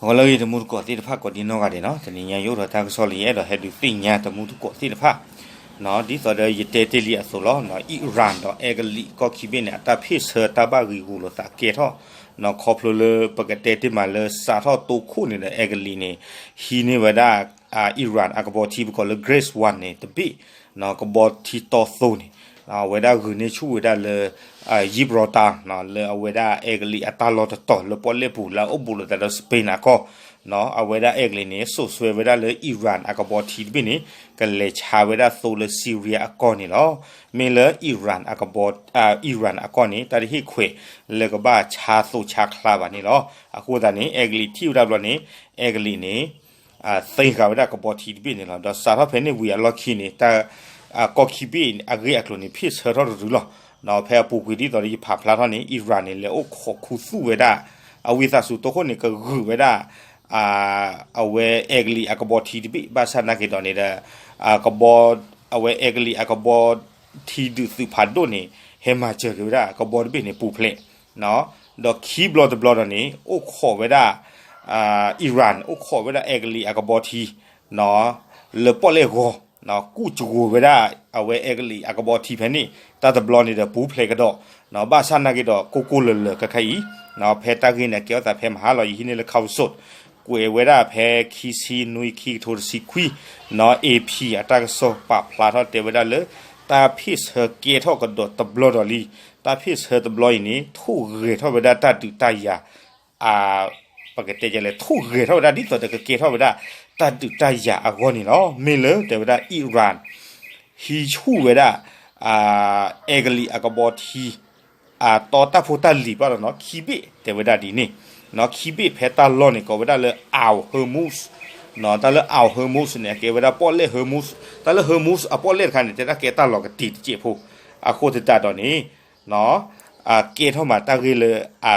ဂီၤလၢအဂ့ၤ တံၤသကိးသ့ၣ်တဖၣ် ကိးဒံနီၢ်ဂၤဒဲးနီၤ, တနံၤညါယအိၣ်ဒီးတၢ်ကစီၣ်လၢယအဲၣ်ဒိးဟဲဒုးသ့ၣ်ညါတံၤသကိးသ့ၣ်တဖၣ်, ဒ်သိးဒီးယတဲတ့ၢ်လံအသိးလီၤ, အံရၣ်ဒီးအဲကလံးကီၢ်ခံဘ့ၣ်န့ၣ် အတၢ်ဖ့ၣ်ဆၢတၢ်ဘၣ်ဂံာ်ဂူာ်လိာ်သးကဲထီၣ်, ခီဖျိလၢပကတဲတ့ၢ်မးလၢစးထီၣ်တိခိၣ်န့ၣ်ဒီး အဲကလံးန့ၣ် ဟံးန့ၢ်ဝဲဒၣ် အံရၣ်အကဘီထံပကိးလၢ Grace One န့ၣ် တဘ့ၣ်, ကဘီထံတီသိန့ၣ် အဝဲဒၣ်ဂုာ်န့ၢ်ဆူၣ်ဝဲဒၣ်လၢ Gibraltar လၢအဝဲဒၣ်အဲကလံးအတၢ်လီၢ်တတီၤလၢပီၣ်လဲၣ်ပူၤ လၢအအိၣ်ဘူးလိာ်သးဒီး Spain အကီၢ်, အဝဲဒၣ်အဲကလံးန့ၣ် စိာ်ဆှၢဝဲဒၣ်လၢ အံရၣ်အကဘီထံတဘ့ၣ်န့ၣ် ကလဲၤဆါဝဲဒၣ်သိလၢ Syria အကီၢ်န့ၣ်လီၤ. မ့ၢ်လၢ အံရၣ်အကဘီ အံရၣ်အကီၢ်န့ၣ် တၢ်တဟ့ၣ်ခွဲးလၢကဘၣ်ဆါသိဆါချါဘၣ်န့ၣ်လီၤ. အဃိသတးန့ၣ် အဲကလံးထံၣ်ဝဲဒၣ်ဘျီန့ၣ် အဲကလံးန့ၣ် သ့ဃာ်ဝဲဒၣ်ကဘီထံတဘ့ၣ်န့ၣ်လီၤ. ဒီးစးထီၣ်ဖဲန့ၣ်ဝံၤအလီၢ်ခံန့ၣ် တၢ် ကီၢ်ခံဘ့ၣ်အဂ့ၢ်အကျိၤန့ၣ် ဖ့ၣ်ဆၢထီၣ်တရုၤလီၤ. ဖဲအပူၤကွံာ်ဒ်သိးဒီးယဖးဖျါထီၣ်န့ၣ် အံရၣ်န့ၣ် လဲၤအိၣ်ခိးခူသူၣ်ဝဲဒၣ် အဝံသးစူၤတိခိၣ်န့ၣ် ကဂုာ်ဝဲဒၣ် အဝဲအဲကလံးအကဘီထံတဘ့ၣ် ဘၣ်ဆၣ်နာ်က့ၤဒီးန့ၣ်ဒီး ကဘီ အဝဲအဲကလံးအကဘီထံဒုးသုးဖးဒိၣ်န့ၣ် ဟဲမၤစၢၤက့ၤဝဲဒၣ်ကဘီတဘ့ၣ်န့ၣ်ပူၤဖျဲး ဒီးခံဘျီတဘျီဒီးန့ၣ် အိၣ်ခိးဝဲဒၣ် အံရၣ် အိၣ်ခိးဝဲဒၣ်အဲကလံးအကဘီထံ လၢပီၣ်လဲၣ်ဂီၤ ကူၣ်စကိၤဝဲဒၣ် အဝဲအဲကလံးအကဘီထံဖဲန့ၣ် တၢ်တဘျီန့ၣ်ဒီးပူၤဖျဲးကဒီး ဘၣ်ဆၣ်နာ်က့ၤဒီးကိၢ်ကိၢ်လၢၤလၢၤခဲခါအံၤ ဖဲတၢ်ဂ့ၢ်န့ၣ် အကဲထီၣ်သးဖဲမဟါလီၤ. ယဟံးန့ၢ်လၢ ခီဝစိး ကွဲးဝဲဒၣ်ဖဲခံဆံနွံ ခံကထိတဆံခွံ AP အတၢ်ကစီၣ်ပာ်ဖျါထီၣ်တဲဝဲဒၣ်လၢ တၢ်ဖ့ၣ်ဆၢကဲထီၣ်ကဒီးတဘျီဒီးလံ. တၢ်ဖ့ၣ်ဆၢတဘျီအံၤန့ၣ် ထိၣ်ဂဲၤထီၣ်ဝဲဒၣ်တၢ်ဒုးတၢ်ယၤ ပကတဲလဲၣ် ထိၣ်ဂဲၤထီၣ်ဝဲဒၣ်ဒ်သိးဒီးကကဲထီၣ်ဝဲဒၣ် တၢ်ဒုးတၢ်ယၤအဂီၢ်န့ၣ်လီၤ. မ့ၢ်လၢတဲဝဲဒၣ်အံရၣ် ဟံးဆူၣ်ဝဲဒၣ် အဲကလံးအကဘီထံ အတီတၢ်ဖိတၢ်လံၤဘၣ်ဒီးနီၤ ခံဘ့ၣ်တဲဝဲဒၣ်ဒ်န့ၣ် ခံဘ့ၣ်ဖဲတၢ်လီၢ်န့ၣ် ကိးဝဲဒၣ်လၢ Al Hormuz တၢ်လၢ Al Hormuz န့ၣ် အကဲဝဲဒၣ်ပီၣ်လဲၣ် Hormuz တၢ်လၢ Hormuz အပီၣ်လဲၣ်တခါန့ၣ် တဲဒၣ်ကဲတၢ်လီၤကတံာ်တစဲးဖိ အဃိသတးဒီးန့ၣ် ကဲထီၣ်မးတၢ်ဂ့ၢ်လၢ အ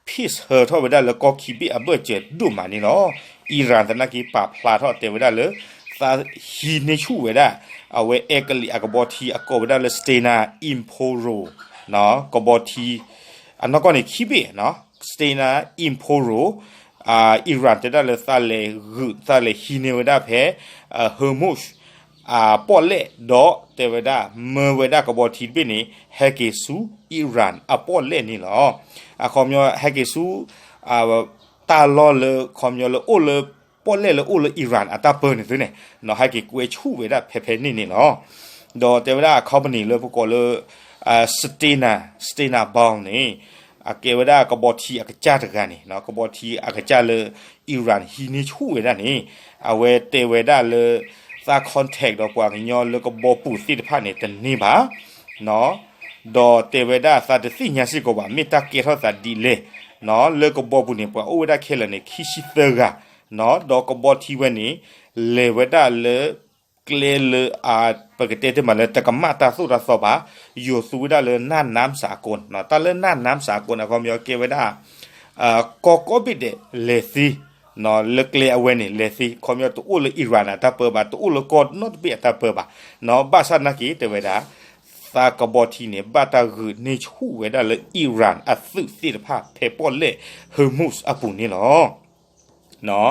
ဖ့ၣ်ဆၢထီၣ်ဝဲဒၣ်လၢကီၢ်ခံဘ့ၣ်အဘၢၣ်စၢၤဒိၣ်မးန့ၣ်လီၤ. အံရၣ်သနာ်က့ပာ်ဖျါထီၣ်တဲဝဲဒၣ်လၢ သးဟံးန့ၢ်ဆူၣ်ဝဲဒၣ် အဝဲအဲကလံးအကဘီထံအကိးဝဲဒၣ်လၢ Stena Impero ကဘီထံ အနီၢ်ကီၢ်န့ၣ်ခံဘ့ၣ် Stena Impero အံရၣ်တဲဒၣ်လၢသးလဲၤဂုာ် သးလဲၤဟံးန့ၢ်ဝဲဒၣ်ဖဲ Hormuz အပီၣ်လဲၣ် ဒီးတဲဝဲဒၣ် မၢဝဲဒၣ်ကဘီထံတဘ့ၣ်န့ၣ် ဟဲက့ၤဆူ အံရၣ်အပီၣ်လဲၣ်န့ၣ်လီၤ. အခီပညီဟဲက့ၤဆူ တၢ်လီၢ်လၢခီပညီလၢအိၣ်လၢ ပီၣ်လဲၣ်လၢအိၣ်လၢအံရၣ်အတၢ်ပၢန့ၣ်သုန့ၣ် ဟဲက့ၤကွဲဆူၣ်ဝဲဒၣ်ဖဲဖဲန့ၣ်န့ၣ်လီၤ. ဒီးတဲဝဲဒၣ် company လၢပကိးလၢ Stena Stena Bell န့ၣ် အကဲဝဲဒၣ်ကဘီထံအကစၢ်တဂၤန့ၣ် ကဘီထံအကစၢ်လၢ အံရၣ်ဟံးန့ၢ်ဆူၣ်ဝဲဒၣ်န့ၣ် အဝဲတဲဝဲဒၣ်လၢ သး contact ဒီးပှၤကညီလၢကဘီပူၤသ့ၣ်တဖၣ်န့ၣ် တန့ၢ်ဘၣ် ဒီးတဲဝဲဒၣ်သးတသ့ၣ်ညါစ့ၢ်ကီးဘၣ် မ့ၢ်တၢ်ကဲထီၣ်သးဒ်လဲၣ် လၢကဘီပူၤန့ၣ် ပှၤအိၣ်ဝဲဒၣ်ခဲလၢာ်န့ၣ် ခံဆံသၢဂၤ ဒီးကဘီထံဝဲန့ၣ် လဲၤဝဲဒၣ်လၢ ကျဲလၢ ပကတဲတ့ၢ်မးလၢတကမၣ်တၢ်သိၣ်တၢ်သီဘၣ် ယိၤသူဝဲဒၣ်လၢ နၢ်နၢမ်စၢ်ကိၣ် တၢ်လၢ နၢ်နၢမ်စၢ်ကိၣ်န့ၣ် အခီပညီကဲဝဲဒၣ် ကီၢ်ကိးဘ့ၣ်ဒဲးလဲၤသ့ လၢကျဲအဝဲန့ၣ် လဲၤသ့ ခီပညီတအိၣ်လၢအံရၣ်အတၢ်ပၢဘၣ် တအိၣ်လၢကီၢ်နီတဘ့ၣ်အတၢ်ပၢဘၣ် ဘၣ်ဆၣ်နာ်က့ၤတဲဝဲဒၣ် သးကဘီထံန့ၣ် ဘၣ်တၢ်ဂုာ်န့ၢ်ဆူၣ်ဝဲဒၣ်လၢအံရၣ်အသုးသ့ၣ်တဖၣ် ဖဲပီၣ်လဲၣ် Hormuz အပူၤန့ၣ်လီၤ.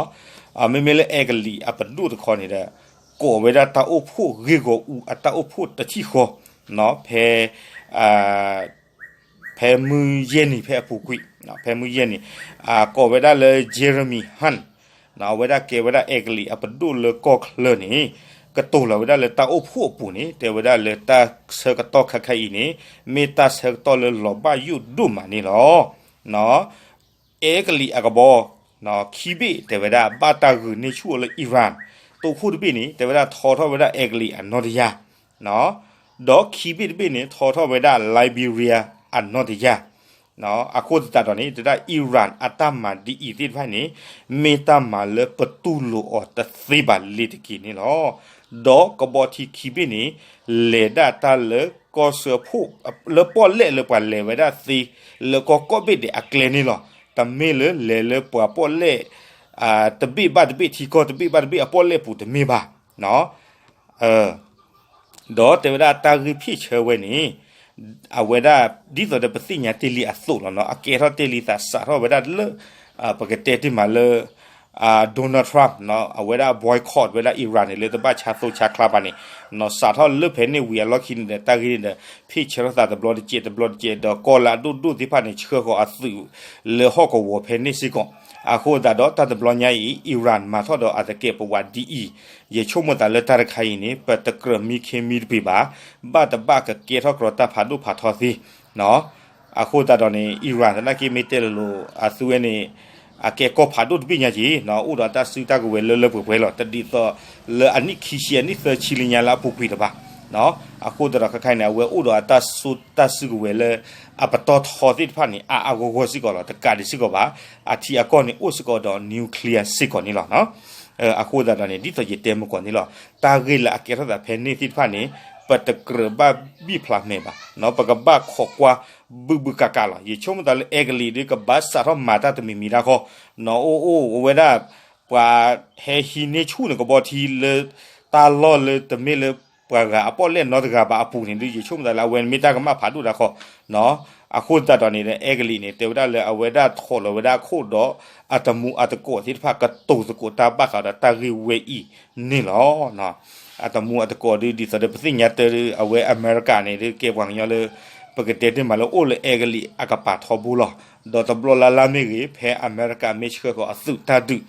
မ့မ့ၢ်လၢအဲကလံးအပဒိၣ်တခီန့ၣ်ဒီး ကိးဝဲဒၣ်တၢ်အိၣ်ဖှိၣ်ဂ့ၢ်ဂီၢ်အူအတၢ်အိၣ်ဖှိၣ်တထံၣ်ဃီ ဖဲ ဖဲမုၢ်ယဲၢ်နံၤဖဲအပူၤကွံာ် ဖဲမုၢ်ယဲၢ်နံၤ ကိးဝဲဒၣ်လၢ Jeremy Hunt အဝဲဒၣ်ကဲဝဲဒၣ်အဲကလံးအပဒိၣ်လၢကီၢ်ချၢန့ၣ် ကတိၤလီၤဝဲဒၣ်လၢတၢ်အိၣ်ဖှိၣ်အပူၤန့ၣ် တဲဝဲဒၣ်လၢတၢ်ဆၢကတီၢ်ခဲခါအံၤန့ၣ် မ့ၢ်တၢ်ဆၢကတီၢ်လၢလီၤဘၣ်ယိၣ်ဒိၣ်မးန့ၣ်လီၤ. အဲကလံးအကဘီ ခံဘ့ၣ်တဲဝဲဒၣ် ဘၣ်တၢ်ဂုာ်န့ၢ်ဆူၣ်အီၤလၢအံရၣ် တိခိၣ်တဘ့ၣ်န့ၣ် တဲဝဲဒၣ်ထီထီၣ်ဝဲဒၣ်အဲကလံးအနီၢ်တယၢ် ဒီးခံဘ့ၣ်တဘ့ၣ်န့ၣ် ထီထီၣ်ဝဲဒၣ် Liberia အနီၢ်တယၢ် အဃိသတးဒီးန့ၣ် တဲဒၣ်အံရၣ်အတၢ်မၤဒ်အံၤသ့ၣ်တဖၣ်န့ၣ် မ့ၢ်တၢ်မၤလၢပတူၢ်လိာ်အီၤတသ့ဘၣ်လ့ၤတက့ၢ်န့ၣ်လီၤ. ဒီးကဘီထံခံဘ့ၣ်န့ၣ် လဲၤဒၣ်တၢ်လၢကီၢ်စၢဖှိၣ် လၢပီၣ်လဲၣ်လၢပှၤလဲၤဝဲဒၣ်သ့ လၢကီၢ်ကိးဘ့ၣ်ဒဲးအကျဲန့ၣ်လီၤ. တမ့ၢ်လၢလဲၤလၢပှၤပီၣ်လဲၣ် တဘ့ၣ်ဘၣ်တဘ့ၣ် ထံကီၢ်တဘ့ၣ်ဘၣ်တဘ့ၣ်အပီၣ်လဲၣ်ပူၤတမ့ၢ်ဘၣ် ဒီးတဲဝဲဒၣ်တၢ်ဂ့ၢ်ဖ့ၣ်ဆၢဝဲန့ၣ် အဝဲဒၣ်ဒ်သိးဒီးပသ့ၣ်ညါတ့ၢ်လံအသိးလီၤနီၤ အကဲထီၣ်တ့ၢ်လံသးစးထီၣ်ဝဲဒၣ်လၢ ပကတဲတ့ၢ်မးလၢ Donald Trump အဝဲဒၣ် boycott ဝဲဒၣ် Iran န့ၣ် လၢတဘၣ်ဆါသိဆါချါဘၣ်န့ၣ် စးထီၣ်လၢဖဲန့ၣ်ဝံၤအလီၢ်ခံန့ၣ်ဒီး တၢ်ဂ့ၢ်န့ၣ်ဒီး ဖ့ၣ်ဆၢထီၣ်သးတဘျီတကဲးတဘျီတကဲး ဒီးကီၢ်လၢအဒိၣ်ဒိၣ်သ့ၣ်တဖၣ်န့ၣ် ဆှၢဃီၤအသုးလၢဟီၣ်ကဝီၤဖဲန့ၣ်စ့ၢ်ကီး. အဃိသတးဒီးတၢ်တဘျီညါအံၤ Iran မၤထီၣ်ဒီးအသကဲးပဝးဒ်အံၤ, ယဆိကမိၣ်သးလၢတၢ်တခါအံၤန့ၣ် ပတကြၢးမံခ့မံတပ့ၤဘၣ်, ဘၣ်တဘၣ်ကကဲထီၣ်ကြီတၢ်ဖးဒိၣ်ဖးထီသ့ အဃိသတးဒီးန့ၣ် Iran သနာ်က့မ့ၢ်တဲလိၤလိၤ အသုဝဲန့ၣ် အကဲကီၢ်ဖးဒိၣ်တဘ့ၣ်ညါက့ၤ အိၣ်ဒီးအတၢ်စုတၢ်ကဝဲၤလၢလၢပှဲၤပှဲၤလီၤ. တဒ်သိးလၢအနံၣ်ခံဆံအနံၣ်သၢဆံလၢညါလၢအပူၤကွံာ်လၢၤဘၣ်. အဃိသတးဒီးခဲခါအံၤန့ၣ် အဝဲအိၣ်ဒီးအတၢ်စိတၢ်စုကဝဲၤလၢ အပတီၢ်ထီသ့ၣ်တဖၣ်န့ၣ် အါအါဂီၢ်ဂီၢ်စ့ၢ်ကီးလီၤ. တကးဒံးစ့ၢ်ကီးဘၣ် အထံအကီၢ်န့ၣ်အိၣ်စ့ၢ်ကီးဒီး nuclear စ့ၢ်ကီးန့ၣ်လီၤ. အဃိသတးဒီးန့ၣ် ဒ်သိးယတဲမုၢ်ကီၢ်န့ၣ်လီၤ. တၢ်ဂ့ၢ်လၢအကဲထီၣ်သးဖဲန့ၣ်သ့ၣ်တဖၣ်န့ၣ် ပတကြၢးဘၣ်ဘံၣ်ဖျါမဲာ်ဘၣ်, ပကဘၣ်ခိးကွၢ်ဘုဘုကးကးလီၤ. ယဆိကမိၣ်သးလၢအဲကလံးဒီး ကဘၣ်စးထီၣ်မၤတၢ်တမံၤမံၤတၢ်ဃီ အိၣ်အိၣ်အဝဲဒၣ် ပှၤဟဲဟံးန့ၢ်ဆူၣ်န့ၣ်ကဘီထံလၢ တၢ်လီၢ်လၢတမ့ၢ်လၢပှၤဂၤအပီၣ်လဲၣ်နီတဂၤဘၣ်အပူၤန့ၣ်ဒီး ယဆိကမိၣ်သးလၢအဝဲန့ၣ်မ့ၢ်တၢ်ကမၣ်ဖးဒိၣ်တၢ်ဃီ အဃိသတးဒီးန့ၣ် အဲကလံးန့ၣ် တဲဝဲဒၣ်လၢအဝဲဒၣ်ထိးလီၤဝဲဒၣ်အခိၣ်ဒီး အတမူအတကိးသ့ၣ်တဖၣ် ကတိၤသကိးတၢ်ဘၣ်ဃးဒီးတၢ်ဂ့ၢ်ဝဲအံၤန့ၣ်လီၤ. အတမူအတကိးဒီး ဒ်သိးဒီးပသ့ၣ်ညါတၢ်ဒီး အဝဲအမဲရကၤန့ၣ်ဒီး ကဲပှၤကညီလၢ ပကတဲတ့ၢ်မးလၢအိၣ်လၢအဲကလံးအကပၤထီဘိလီၤ. ဒီးတဘျီလၢ်လၢ်မ့ၢ်ဂ့ၤ ဖဲအမဲရကၤမ့ၢ်ဆှၢဃီၤအသုးတၢ်ဒုး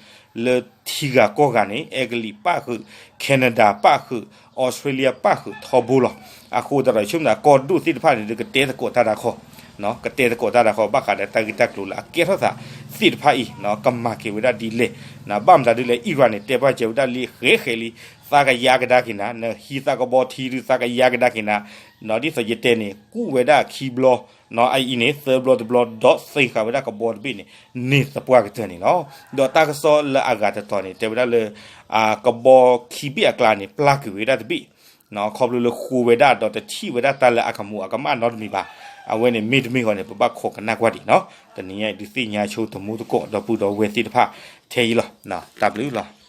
လၢထံဂၤကီၢ်ဂၤန့ၣ် အဲကလံးပၣ်ဃုာ်, Canada ပၣ်ဃုာ်, Australia ပၣ်ဃုာ်ထီဘိလီၤ. အဃိသတးဒီး ယဆိကမိၣ်သးကီၢ်ဒိၣ်သ့ၣ်တဖၣ်န့ၣ်ဒီး ကတဲသကိးတၢ်တၢ်ဃီ ကတဲသကိးတၢ်တၢ်ဃီ ဘၣ်ဃးဒီးတၢ်ဂ့ၢ်တၢ်ကျိၤလၢအကဲထီၣ်သးသ့ၣ်တဖၣ်အံၤ ကမၤက့ၤဝဲဒၣ်ဒ်လဲၣ်. ဘၣ်မတၤဒ်လဲၣ် Iran န့ၣ် တဲဘၣ်စၢၤဝဲဒၣ်လံ ဃဲးဃဲးလံ သးကယါကဒါက့ၤနၤ, နဟံးသးကဘီထံဒုး သးကယါကဒါက့ၤနၤ, ဒ်သိးယတဲန့ၣ် ကူၣ်ဝဲဒၣ်ခံဘျီ အအံၤန့ၣ် သၢဘျီတဘျီ ဒီးသ့ဃာ်ဝဲဒၣ်ကဘီတဘ့ၣ်န့ၣ် န့ၢ်သပှၢ်ကတၢၢ်န့ၣ်လီၤ. ဒီးတၢ်ကစီၣ်လၢအဂၤတတီၤန့ၣ် တဲဝဲဒၣ်လၢ ကဘီခံဘ့ၣ်အကျါန့ၣ် ပျၢ်ကွံာ်ဝဲဒၣ်တဘ့ၣ် ခီဖျိလၢဃိဝဲဒၣ်ဒီးတထံၣ်ဝဲဒၣ်တၢ်လၢအကမူးအကမၣ်နီတမံၤဘၣ်. အဝဲန့ၣ်မ့တမ့ၢ်ဃီန့ၣ် ပဘၣ်ခိးကနၣ်ကွၢ်ဒံးနီၤ. တနံၤညါအံၤဒုးသ့ၣ်ညါဆိသမူသကိးဒီပုၢ်ဒီဝဲၢ်သ့ၣ်တဖၣ်ထဲအံၤလီၤ. တၢ်ဘျုးလီၤ.